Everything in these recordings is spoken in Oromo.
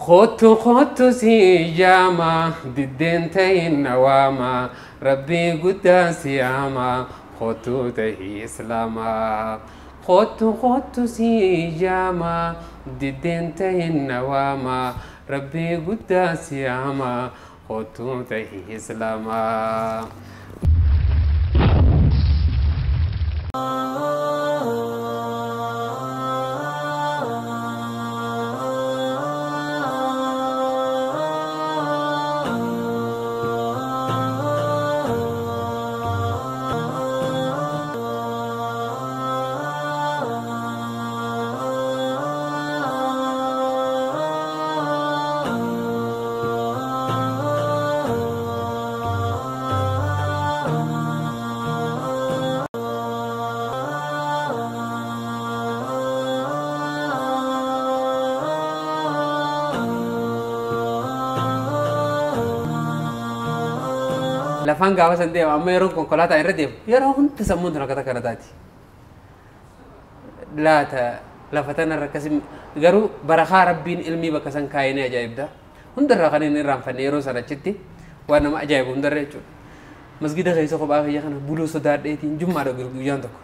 Kottu kottu si jaama diddeen ta'in nawaama rabbii guddaa si yaama kottu tahi islaamaa. Kottu kottu si jaama diddeen ta'in nawaama rabbii guddaa si yaama kottu tahi islaamaa. Lafaan gaafa san deema amma yeroo konkolaataa irra deemu yeroo hundi sammuun tun akkata kana taati. Laata lafa tanarra akkasi garuu barakaa rabbiin ilmii bakka san kaayinee ajaa'ibda. Hundarraa kan inni irraanfanne yeroo san achitti waan nama ajaa'ibu hundarra jechuudha. Masgida keessa kophaa kiyya kana buluu sodaadheetiin jummaadha guyyaan tokko.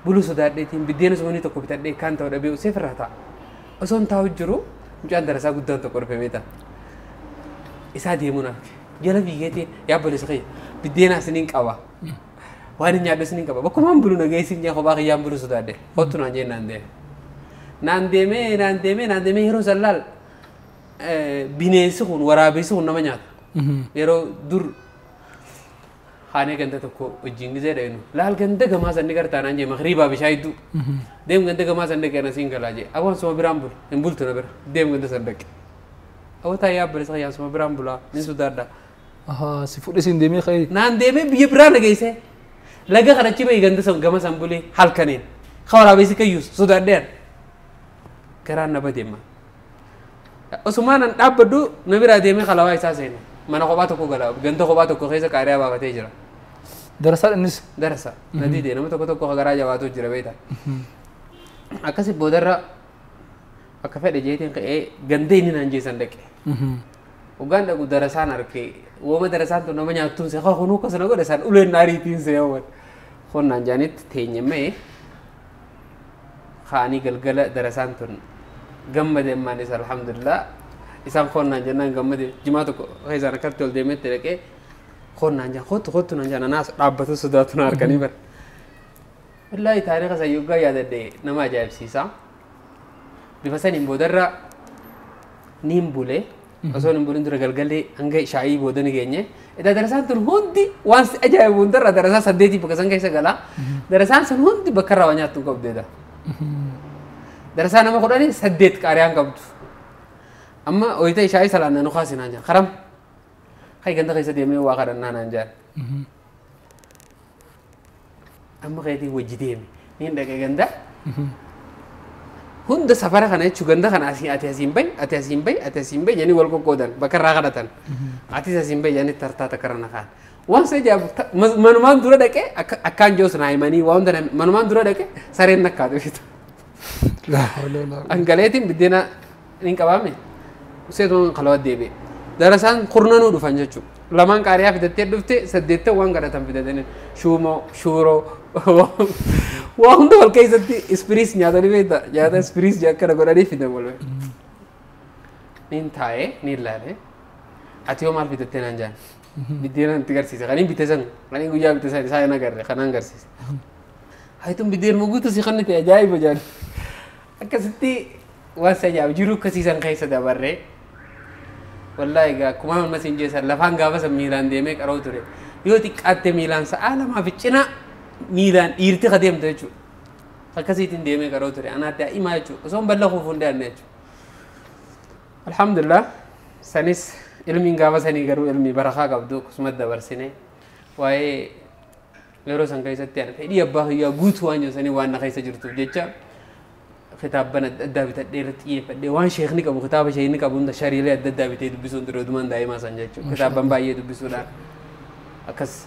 Buluu sodaadheetiin biddeena suunii tokko bitadhee kaan ta'u dhabee usee firraa ta'a. Osoo hin taa'u jiru mucaan darasaa guddaan tokko dhufe beektaa. Isaa deemuun arge. Jala fiigeetiin yaa obboleessa kiyya biddeena isiniin qaba. Waan hin nyaadhu isiniin qaba. Bakkumaan bulu nageessi hin kophaa kiyyaan buluu sodaadhe. Kottu naan jee naan deeme. Naan deemee naan deemee naan deemee yeroo san laal bineensi kun waraabessi kun nama nyaata. Yeroo dur haanee ganda tokko wajjin gizee dhaynu laal ganda gamaa sanni gartaa naan jee makriibaa bishaan hedduu. Deem ganda gamaa san dhaqee anasiin galaa jee awwaan suma biraan bulu hin bultu na bira deem ganda san dhaqe. Awwataa yaa obboleessa kiyyaan suma biraan bulaa nin sodaadha. Si fuudhee siin deemee ka'ee. Naan deemee biyya biraa na geesse. Laga kana achi bahee ganda san gama san bulee halkaniin. Waraabessi kayyuus sodaadhean. Garaan na badeema. Osumaan an dhaabbadhu na biraa deemee qalawaa isaa seene. Mana kophaa tokko gala ganda kophaa tokko keessa qaariyaa baafatee jira. Darasaa innis. Darasa. Na didee nama tokko tokko garaa jabaatu jira beektaa. Akkasi boodarra akka fedhe jeetiin ka'ee ganda inni naan jeessan dhaqe. Hoggaan dhaqu darasaan arge wooma darasaan tun nama nyaattuun see kunuu akkasuma godhe isaan uleen naariitiin see hawwan. Qonnaan jaanitti teenyamee kaanii galgala darasaan tun gammade ammaanis alhamdulillah isaan qonnaan jennaan gammade jimaa tokko keessaan akkatti ol deemetti dhaqee qonnaan jaan kottu kottu naan jaan anaas dhaabbatu sodaatu na harkanii bara. Wallaahi taariika san yoggaa yaadadhe nama ajaa'ibsiisa. Bifa saniin boodarra niin bulee osoo hin bulin dura galgalee hanga shaayii booda ni geenye. Edaa darasaan tun hundi waan si ajaa'ibu hundarra darasaa saddeetii bakka san keessa gala. Darasaan sun hundi bakka irraa waa nyaattu hin qabdu edaa. Darasaa nama 10 8 qaariyaan qabdu. Amma oyita shaayii salaannaa nu kaasinaa jaan karam. Hay ganda keessa deemnee waa kadhannaa naan jaan. Amma keetii wajji deeme niin dhaqee ganda. Hunda safara kana jechuun ganda kana asii ati asiin bahi ati asiin bahi ati asiin bahi jedhanii wal qoqqoodan bakka irraa kadhatan. Atis asiin bahi jedhanii tartaa takka irra na kaa'an. Waan isa ajaa'ibu manumaan dura dhaqee akkaan joos naa himanii waa hunda manumaan dura dhaqee sareen nakkaatu bitu. Angaleetiin biddeena hin qabaame useetumaan qalawaa deebi'e. Darasaan kurnanuu dhufan jechuudha. Lamaan qaariyaa fidattee dhufte 8 waan kadhatan fidatanii shuumoo shuuroo waa hunda wal keessatti ispiriis nyaatanii beektaa nyaata ispiriis akkana godhanii fidan wal Niin taa'ee niin ilaale ati yoo maal fidattee naan jaan biddeena itti garsiise kaniin bite san kaniin guyyaa bite san isaa hin agarre kanaan garsiise. Hayituun biddeen muguutu si kan ta'e ajaa'iba jaan akkasitti waan si ajaa'ibu jiru akkasiisan keessa dabarree. Wallaahi egaa akkuma amma siin jeessan lafaan gaafa san miilaan deemee qaroo ture yoo xiqqaatte miilaan sa'a lamaa fi cina miilaan dhiirti ka deemte jechuudha. Akkasiitiin deemee qaroo ture anaa daa'imaa jechuudha osoo hin bal'a kuufuu hin dhiyaanne jechuudha. Alhamdulillah sanis ilmiin gaafa sanii garuu ilmii barakaa qabdu akkasumas dabarsine waa'ee yeroo san keessatti ani fedhii abbaa kiyyaa guutuu waan jiru sanii waan na keessa jirtuuf jecha kitaabban adda addaa bitadhee irratti xiyyeeffadhee waan sheekni qabu kitaaba sheekni qabu hunda shariilee adda addaa bitee dubbisuun ture odumaan daa'imaa san jechuudha. Kitaabban baay'ee dubbisuudhaan akkas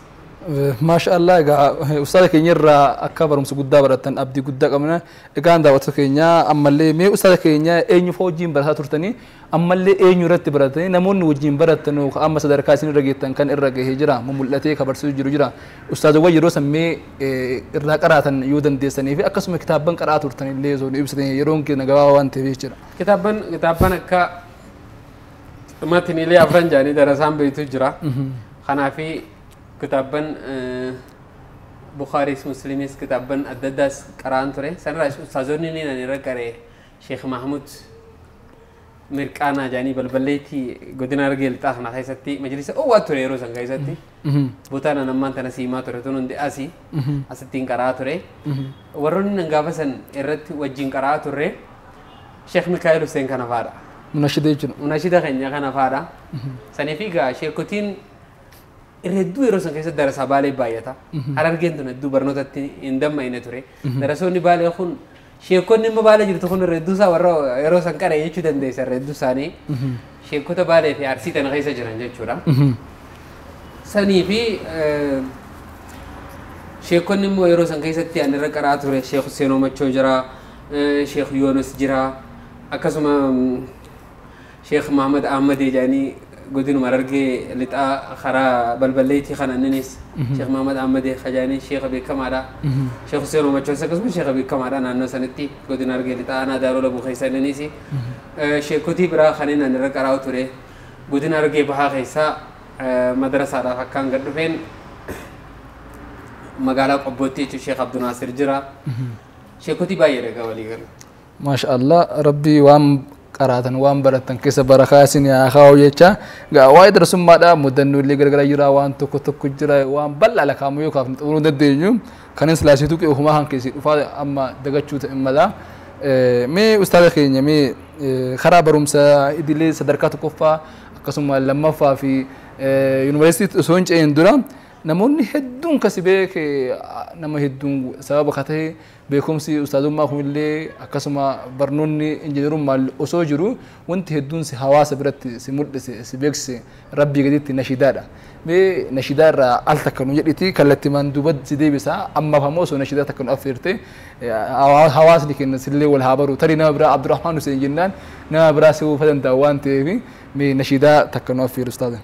Maasha Allah, egaa ustaaza keenya irraa akka barumsa guddaa baratan abdii guddaa qabna. Egaa daawwattoota keenya, ammallee mee ustaaza keenya eenyu fa'aa wajjin barataa turtanii, ammallee eenyu irratti baratanii, namoonni wajjin baratan amma sadarkaa isin irra geettan kan irra gahee jira, mul'atee ka barsiisuu jiru jira. Ustaazawwan yeroo san mee irraa qaraatan yoo dandeessanii fi akkasuma kitaabban qaraa turtan illee osoo nu ibsatanii, yeroon keenya gabaabaa waan ta'eef jechuudha. Kitaabban akka matiniilee afran jaanii darasaan beektu jira. Kanaafi kitaabban Bukhaaris, Muslimis, kitaabban adda addaas qara'an ture. Sanirraa ustaazonni ni nan irra qaree Sheekh Mahmud Mirqaanaa jaanii balballeetti godina Harargee Lixaa kana keessatti majlisa oowwaa ture yeroo san keessatti. Bootaan an ammaan tana siimaa ture tun hundi asii asittiin qara'aa ture. Warroonni nan gaafa san irratti wajjin qara'aa turre Sheekh Mikaa'el Hussein kana fa'aadha. Munashida jechuudha. Munashida keenya kana fa'aadha. Saniif egaa sheekotiin irra hedduu yeroo san keessatti darasaa Baalee baay'ata. Harargeen tun hedduu barnootatti hin damma'ine ture. Darasoonni Baalee kun, sheekonni immoo Baalee jirtu kun irra hedduu isaa warra yeroo san qaree jechuu dandeessa, irra hedduu isaanii sheekota Baalee fi Arsii tana keessa jiran jechuudha. Sanii fi sheekonni immoo yeroo san keessatti ani irra qaraa ture Sheek Hussein Omachoo jira, Sheek Yoonos jira, akkasuma Sheek Mahamad Ahmad jedhanii godinuma Harargee Lixaa karaa balballeetii kana inninis Sheek Mahamad Ahmad jedhanii sheeka beekamaadha. Sheek Hussein Omachoos akkasuma sheeka beekamaadha naannoo sanitti godina Harargee Lixaa aanaa Daaroo Labuu keessa inninis. Sheekotii biraa kanneen ani irra qaraa'u ture godina Harargee Bahaa keessaa madrasaadhaaf akkaan gad dhufeen magaalaa Qobbootti jechuun Sheek Abdunaasir jira. Sheekotii baay'ee dhagaa walii galu. Maasha Allah, Rabbii waan qaraatan waan baratan keessa barakaa isin haa kaa'u jecha. Waa'ee darasummaadha mudannoo illee garagara jira, waan tokko tokko jira, waan bal'aa lakaamu yoo kaafne xumuruu dandeenyu kanin silaasituu qe'ee ofumaa kan keessi dhufaa amma dagachuu ta'e mala. Mee ustaaza keenya, mee karaa barumsa idilee sadarkaa tokkoffaa akkasuma lammaffaa fi yuunivarsiitii osoo hin ce'in dura namoonni hedduun kasi beeke, nama hedduun sababa ka ta'e beekumsi ustaazummaa kunillee akkasuma barnoonni injiinarummaa osoo jiru wanti hedduun si hawaasa biratti si mul'ise, si beeksise rabbii gaditti nashidaadha. Mee nashidaa irraa al takka nu jedhiti kallattimaan duuba si deebisa. Ammaaf ammoo osoo nashidaa takka nu affeerte hawaasni keenya sillee wal haa baru, tarii nama biraa Abdurrahmaan Hussein jennaan nama biraa si uffata danda'a waan ta'eef mee nashidaa takka nu affeeru ustaaza.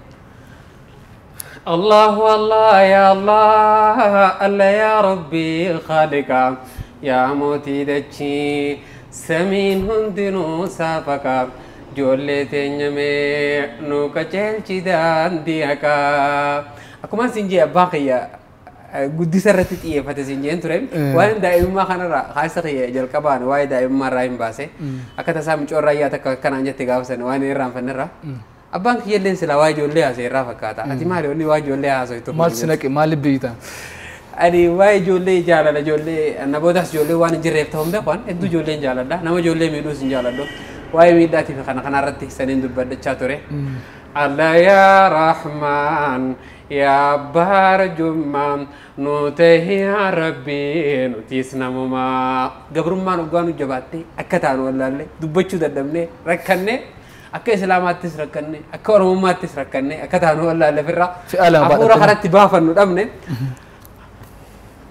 الله الله يا الله الله يا ربي خالقا يا موتي دچي سمين هندنو سافقا جولي تنيمي نو كچلچي دان ديكا. Akkuma sin jee abbaan kiyya guddisa irratti xiyyeeffate sin jeen ture. Waan daa'imummaa kanarraa haasa kiyya jalqabaan waa'ee daa'imummaa irraa hin baase. Akka tasaa mucoo raayyaa takka akkanaan jette gaafa sana waan irraanfannerraa. Abbaan kiyya illee silaa waa ijoollee haasa'e irraa fakkaata. Ati maali wanni waa ijoollee haasa'e Maal si naqe, maaliif beekta? Ani waa'ee ijoollee jaalala ijoollee na boodaas ijoollee waan hin jirreef ta'uu hin beeku, hedduu ijoollee hin jaaladha. Nama ijoollee miidhuus hin jaaladhu. Waa'ee miidhaatii fi kana kanarratti saniin dubbadhachaa ture. Allah yaa Rahmaan yaa Abbaa Rajummaa nu tahi yaa Rabbi nutis namumaa. Gabrummaan hoggaa nu jabaatte akka taanu wallaalle dubbachuu dadhabne rakkanne, akka islaamaattis rakkanne, akka oromummaattis rakkanne, akka taanu wallaalle firra hafuura karatti baafannu dhabne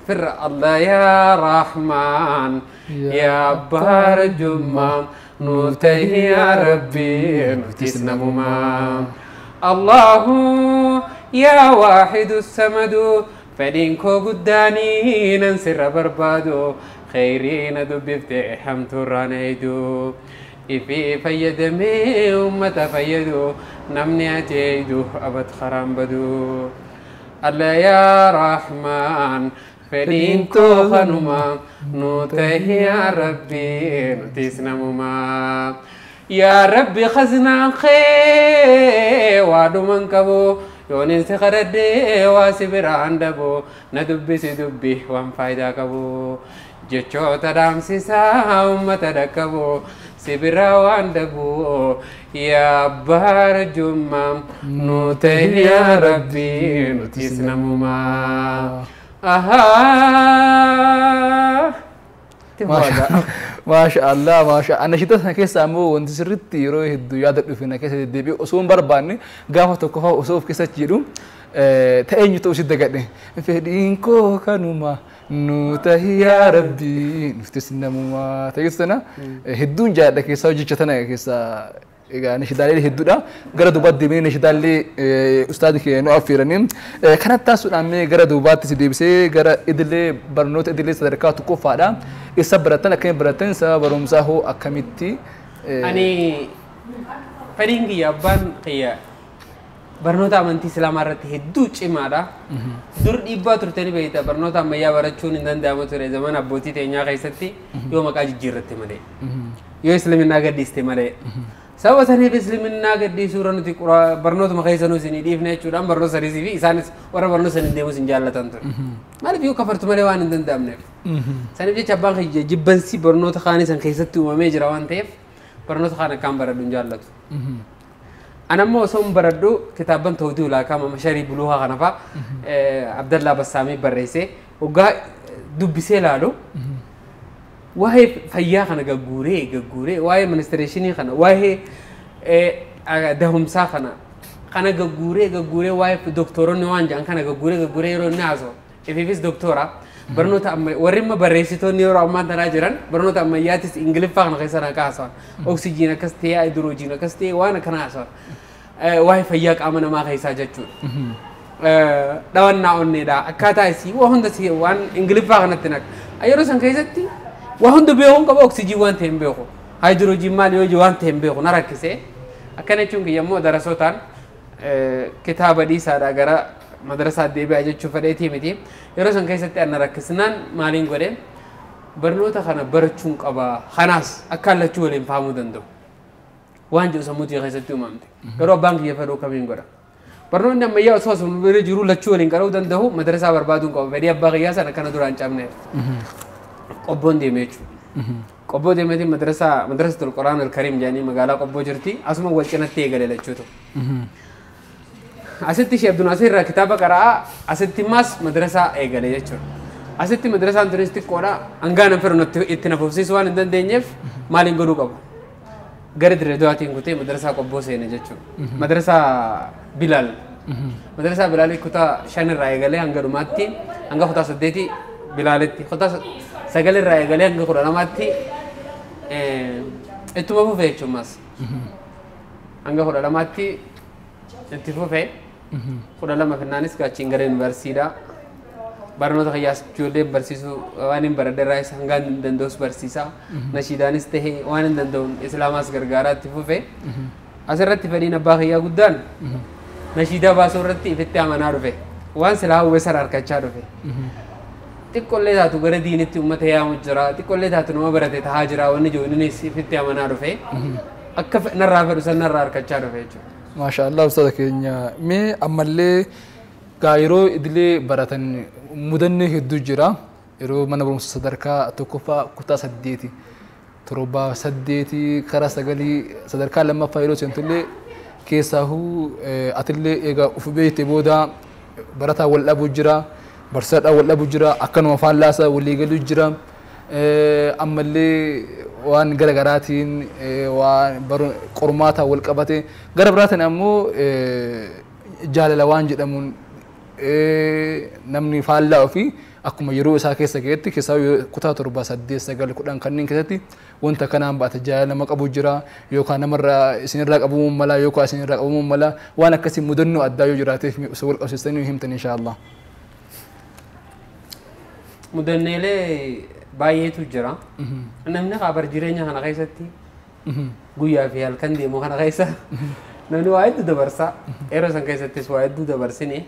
firra. Allah yaa Rahmaan yaa Abbaa Rajummaa nu tahi yaa Rabbi nutis namumaa. Allahu yaa waaxidu samadu fedhiin koo guddaanii nan sirra barbaadu khayrii na dubbifte hamtuurraan eeydu ifii fayyadamee ummata fayyadu namni ati eeydu abad karaan badu. Allah yaa Rahmaan fedhiin koo kanuma nu tahi yaa Rabbi nutis namumaa. Yaa Rabbi khaznaan kee waa dhuman qabu yoonin si kadhadhee waa si biraan dhabu na dubbisi dubbi waan faayidaa qabu jechoota dhaamsisaa ummata dhaqqabu si biraa waan dhabu. Yaa abbaa rajummaa nu tahi yaa Rabbi nutis namumaa. Ahaa. Maasha Allah, maasha. Nashiida sana keessa ammoo wanti sirriitti yeroo hedduu yaada dhufe na keessa deddeebi'e osoo hin barbaanne gaafa tokko fa'aa osoo of keessatti jedhu ta'eenyu ta'uu si dagadhe. Fedhiin koo kanuma nu tahi yaa Rabbi nuftis namuma ta'etu sana hedduun jaalladha keessaa hojjecha tana keessaa egaa nashidaalee hedduudha. Gara duubaatti deemnee nashidaalee ustaadi keenya nu affeeranii kanatti taasisuudhaan mee gara duubaatti si deebisee gara idilee barnoota idilee sadarkaa tokkoffaadha. Isa baratan akkamitti baratan sababa barumsaa hoo akkamitti? Ani fedhiin kiyya abbaan kiyya barnoota amantii islaamaa irratti hedduu cimaadha. Dur dhiibbaa turte ni beekta, barnoota ammayyaa barachuun hin danda'amu ture zaman abbootii teenyaa keessatti yoo maqaa jijjiirratte malee. Yoo islaminaa gadhiiste malee. Sababa saniif islaminaa gadhiisuu irra nuti barnootuma keessa nuyi isinii dhiifne jechuudhaan barnoota saniisii fi isaanis warra barnoota saniin deemus hin jaallatan ture. Maaliif yoo kafartu malee waan hin danda'amneef. Saniif jecha abbaan kiyya jibbansi barnoota kaanii san keessatti uumamee jira waan ta'eef barnoota kaan akkaan baradhu hin jaallatu. Ana ammoo osoo hin baradhu kitaabban Tawdii Ulaakaa Mama Sharii Buluuhaa kana fa'a Abdallaa Bassaamii barreessee waggaa dubbisee ilaalu waa'ee fayyaa kana gagguuree gagguuree waa'ee ministireeshinii kana waa'ee dahumsaa kana gagguuree gagguuree waa'ee doktoronni waan jedhan kana gagguuree gagguuree yeroo inni haasa'u ifiifis doktora barnoota amma warri amma barreessitoonni yeroo ammaan tanaa jiran barnoota ammayyaatis ingiliffaa kana keessa naqa haasa'an oksijiin akkas ta'e haayidroojiin akkas ta'e waan akkana haasa'an waa'ee fayyaa qaama namaa keessaa jechuudha. Dhawannaa onneedha akkaataa isii waa hunda waan ingiliffaa kanatti naqa yeroo san keessatti waa hunda beekuun qaba oksijiin waan ta'e hin beeku haayidroojiin maal yoo waan ta'e hin beeku na rakkisee akkana jechuun kiyya immoo darasootaan kitaaba dhiisaadha gara madrasaa deebi'aa jechuu fedheetii miti yeroo san keessatti ana rakkisnaan maaliin godhe barnoota kana barachuun qaba kanaas akka allachuu waliin fahamuu danda'u waan jedhu sammuu kiyya keessatti uumamte garuu abbaan kiyya fedhuu kamiin godha barnoonni ammayyaa osoo asuma bira jiru lachuu waliin qara'uu danda'u madrasaa barbaaduun qaba fedhii abbaa kiyyaa sana akkana duraan cabneef qobboon deeme jechuudha. Qobboo deemeetiin madrasaa madrasatul Quraan al-Kariim jedhanii magaalaa qobboo jirti asuma wal cinatti eegale lachuutu. Asitti Sheekh Abdul Naasir irraa kitaaba qara'aa asitti immaas madrasaa eegale jechuudha. Asitti madrasaan tunis xiqqoodha hangaa nan fedhu itti na fufsiisuu waan hin dandeenyeef maaliin godhuu qabu. Gara Dirree Dawaatiin kutee madrasaa qobboo seene jechuudha. Madrasaa Bilaal. Madrasaa Bilaalii kutaa 5 irraa eegalee hanga dhumaatti hanga kutaa 8 Bilaalitti kutaa 9 irraa eegalee hanga 12tti ittuma fufee jechuumas. Hanga 12tti itti fufee 12 finnaanis gaachiin gara yuunivarsiitiidha. Barnoota kiyyaas ijoollee barsiisuu waan hin baradhe irraa isa hanga hin danda'us barsiisaa. Nashiidaanis ta'ee waan hin danda'uun islaamaas gargaaraa itti fufee. Asirratti fedhiin abbaa kiyyaa guddaan nashiidaa baasuu irratti ifitti amanaa dhufe. Waan silaa hawwe sana harkachaa dhufe. Xiqqollee taatu gara diinitti uummata yaamu jira. Xiqqollee taatu nama barate tahaa jira. Wanni jiru innis ifitti amanaa dhufe. Akka narraa fedhu san narraa harkachaa dhufe jechuudha. Maasha Allah ustaada keenya mee ammallee gaa yeroo idilee baratan mudannoo hedduu jira. Yeroo mana barumsa sadarkaa tokkoffaa kutaa 8 7 8 karaa 9 sadarkaa lammaffaa yeroo seentullee keessaahuu atillee egaa uf beekte booda barataa wal dhabuu jira. Barsiisaadhaan wal dhabuu jira. Akkanuma faallaasaa walii galuu jira. Ammallee waan gara garaatiin waan qormaataa wal qabate gara biraatiin ammoo jaalala waan jedhamuun namni faallaa ofii akkuma yeroo isaa keessa ga'etti keessaa kutaa 7 8 9 10 kanneen keessatti wanta kanaan baate jaalala nama qabu jira yookaan namarraa isinirraa qabamuu mala yookaan isinirraa qabamuu mala waan akkasii mudannoo addaa yoo jiraateef osoo wal qabsiistanii himtan inshaallah. Mudanneelee baay'eetu jira. Namni qabar jireenya kana keessatti guyyaa fi halkan deemu kana keessa namni waa hedduu dabarsa. Yeroo san keessattis waa hedduu dabarsine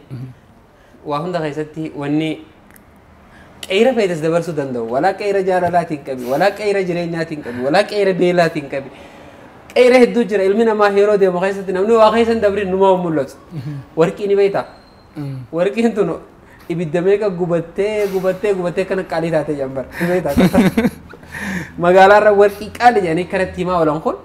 waa hunda keessatti wanni qeera feetes dabarsuu danda'u. Walaa qeera jaalalaatiin qabi, walaa qeera jireenyaatiin qabi, walaa qeera beelaatiin qabi. Qeera hedduu jira ilmi namaa yeroo deemu keessatti namni waa keessa hin dabrin numaa mul'atu. Warqii ni beektaa? Warqiin tun ibidda meeqa gubattee gubattee gubattee kana qaalii taatee jambar. Ni beektaa? Magaalaarra warqii qaali jedhanii kanatti himaa oolan kun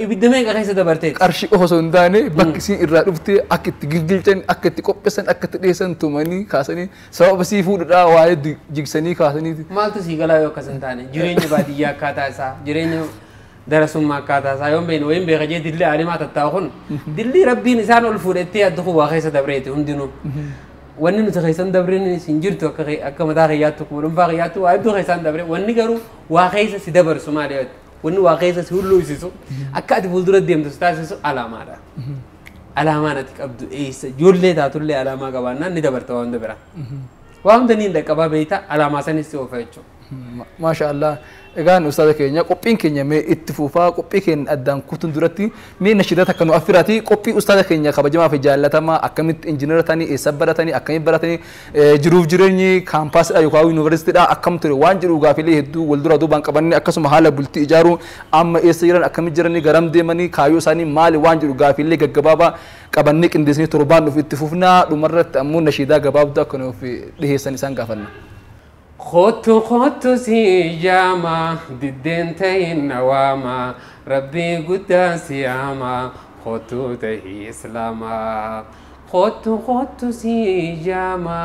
ibidda meeqa keessa dabarteeti. Qarshii qofa osoo hin taane bakki isiin irraa dhufte, akka itti gilgilchan, akka itti qopheessan, akka itti dhiyeessan, tumanii kaasanii sababa sii fuudhudhaa waa'ee jigsanii kaasanii. Maaltu sii galaa yoo akkas hin taane? Jireenya baadiyyaa akkaataa isaa, jireenya darasummaa akkaataa isaa yoon beekne wayin beeka jee dillee alimaa tattaa'u kun dillii rabbiin isaan ol fuudhettee adda kun waa keessa dabreeti hundinuu. Wanni nuti keessan dabreen hin jirtu, akka mataa kiyyaattu, akkuma dhuunfaa kiyyaattu waa hedduu keessaan dabre. Wanni garuu waa keessa si dabarsu maali yoo, wanni waa keessa si hulluusisu, akka ati fuuldura deemtu si taasisu alaamaadha. Alaamaan ati qabdu eessa? Ijoollee taatullee alaamaa qabaannaan ni dabarta waa hunda bira. Waa hunda ni hin dhaqqabaa beekta, alaamaa sanis si oofa jechuudha. Maasha Allah. Egaan ustaaza keenya, qophiin keenya mee itti fufaa. Qophii keenya addaan kutuun duratti mee nashidaa takka nu affiraati. Qophii ustaaza keenya kabajamaa fi jaallatamaa, akkamitti injiinara ta'anii, eessa baratanii, akkamitti baratanii, jiruuf jireenyi kaampaasidha yookaan yuunivarsiitiidha akkam ture waan jedhu gaafilee hedduu wal dura duubaan qabanne, akkasuma haala bultii ijaaruu, amma eessa jiran, akkamitti jiranii, garam deemanii, kaayyoo isaanii maali waan jedhu gaafilee gaggabaabaa qabannee qindeessanii torbaan dhufu itti fufnaa. Dhumarratti ammoo nashidaa gabaabduu akka nuuf dhiheessan isaan gaafanna. Kottu kottu si jaama, diddeen ta'in nawaama, rabbii guddaa si yaama, kottu ta'ii islaamaa. Kottu kottu si jaama,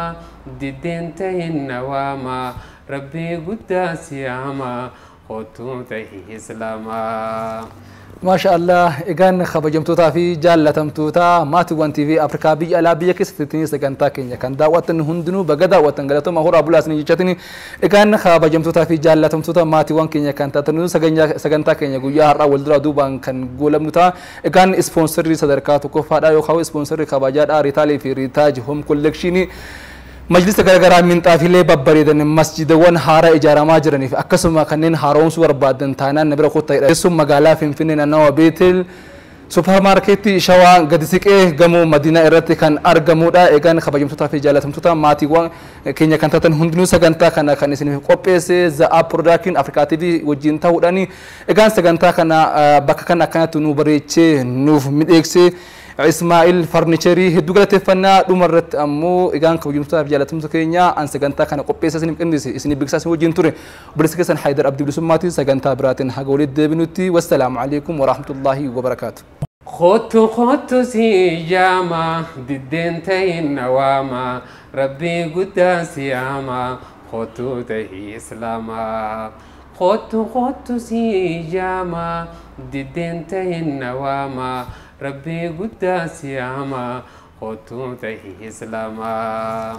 diddeen ta'in nawaama, rabbii guddaa si yaama, kottu ta'ii islaamaa. Maasha Allah. Egaan kabajamtootaa fi jaallatamtoota maatiiwwan TV Afrikaa biyya alaa biyya keessatti sagantaa keenya kan daawwattan hundinuu baga daawwattan, galatooma, horaa bulaa isin jechatini. Egaan kabajamtootaa fi jaallatamtoota maatiiwwan keenya kan taatan, sagantaa keenya guyyaa har'aa wal duraa duubaan kan goolabnu ta'a. Egaan ispoonsarrii sadarkaa tokkoffaadha yookaan ispoonsarrii kabajaadha, Riitaalii fi Riitaaj Home Collection, majlisa garaagaraa, minxaafilee babbareedan, masjidawwan haaraa ijaaramaa jiraniif akkasuma kanneen haaromsuu barbaadan taanaan na bira kottaa jedha. Teessoon magaalaa Finfinnee naannawa Beetel suuparmaarkeetii Shawaa gadi siqee gamoo Madiinaa irratti kan argamudha. Egaan kabajamtootaa fi jaallatamtoota maatiiwwan keenya kan taatan hundinuu, sagantaa kana kan isiniif qopheesse Za'aa Production Afrikaa TV wajjin ta'uudhaan. Egaan sagantaa kana bakka kana akkanatti nu bareechee nuuf midheeksee Ismaa'il Farnicherii hedduu galateeffannaa. Dhuma irratti ammoo egaan kabajamtootaa fi jaallatamtoota keenya, an sagantaa kana qopheessa isiniif qindeesse, isiniif beeksisaa isin wajjin ture obboleessa keessan Haayidar Abdii Bilisummaatiin. Sagantaa biraatiin haga walitti deebinutti, wassalaamu alaikum warahmatullaahi wabarakaatu. Kottu kottu si jaama, diddeen ta'in nawaama, rabbii guddaa si yaama, kottu ta'ii islaamaa. Kottu kottu si jaama, diddeen ta'in nawaama, rabbii guddaa si yaama, kottu ta'ii islaamaa.